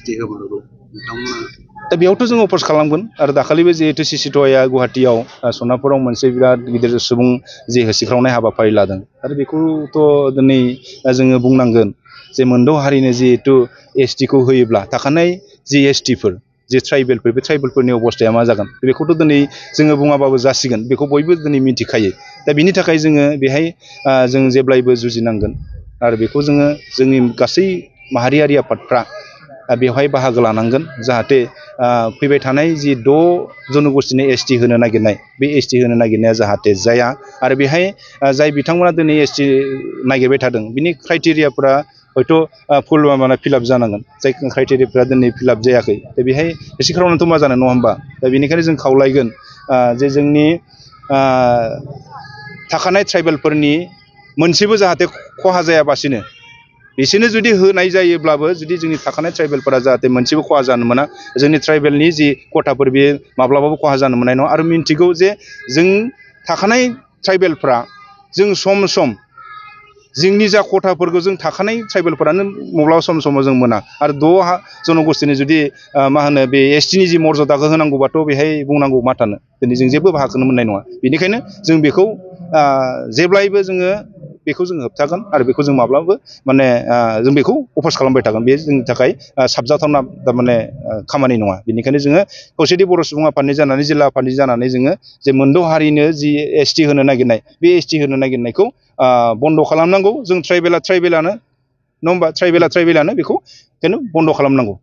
ST होबाबो नोंथांमोना दा बेयावथ' जों अपज खालामगोन आरो दाखालिबो जिहेतु सिसिट'या गुवाहाटियाव सनापुराव मोनसे बिराद गिदिर सुबुं जे होसिख्रावनाय हाबाफारि लादों आरो बेखौथ' दिनै जोङो बुंनांगोन जे मोनद' हारिनो जिहेतु एसटिखौ होयोब्ला थाखानाय जि एसटिफोर जे ट्राइबेलफोर बे ट्राइबेलफोरनि अबस्थाया मा जागोन बेखौथ' दिनै जोङो बुङाबाबो जासिगोन बेखौ बयबो दिनै मिथिखायो दा बिनि थाखाय जोङो बेहाय जों जेब्लायबो जुजिनांगोन आरो बेखौ जोङो जोंनि गासै माहारियारि आफादफ्रा बेवहाय बाहागो लानांगोन जाहाथे फैबाय थानाय जि 6 जनगोष्ठीनि एसटि होनो नागिरनाय बे एसटि होनो नागिरनाया जाहाथे जाया आरो बेहाय जाय बिथांमोना दिनै एसटि नागिरबाय थादों बिनि क्राइटेरियाफोरा हयथ' फुल फिलाप जानांगोन जाय क्राइटेरियाफोरा दिनै फिलाप जायाखै दा बेहाय होसिख्रावनानैथ' मा जानो नङा होमबा दा बेनिखायनो जों खावलायगोन जे जोंनि थाखानाय ट्राइबेलफोरनि मोनसेबो जाहाथे खहा जायाबासिनो बिसोरनो जुदि होनाय जायोब्लाबो जुदि जोंनि थाखानाय ट्राइबेलफोरा जाहाथे मोनसेबो खहा जानो मोना जोंनि ट्राइबेलनि जि खथाफोर बे माब्लाबाबो खहा जानो मोननाय नङा आरो मिन्थिगौ जे जों थाखानाय ट्राइबेलफ्रा जों सम सम जोंनि जा खथाफोरखौ जों थाखानाय ट्राइबेलफोरानो माब्लाबा समाव जों मोना आरो 6 जनगोष्ठीनि जुदि बे एसटिनि जि मर्यादाखौ होनांगौबाथ' बेहाय बुंनांगौ मा थानो दिनै जों जेबो बाहागोखौनो मोननाय नङा बेनिखायनो जों बेखौ जेब्लायबो जोङो बेखौ जों होबथागोन आरो बेखौ जों माब्लाबो जों बेखौ अपज खालामबाय थागोन बे जोंनि थाखाय साबजाथावना थारमाने खामानि नङा बेनिखायनो जोङो खौसेथि बर' सुबुं आफादनि जानानै जिल्ला आफादनि जानानै जोङो जे मोनद' हारिनो जि एसटि होनो नागिरनाय बे एसटि होनो नागिरनायखौ बन्द' खालामनांगौ जों ट्राइबेलानो नङा होमबा ट्राइबेलानो बेखौ बन्द' खालामनांगौ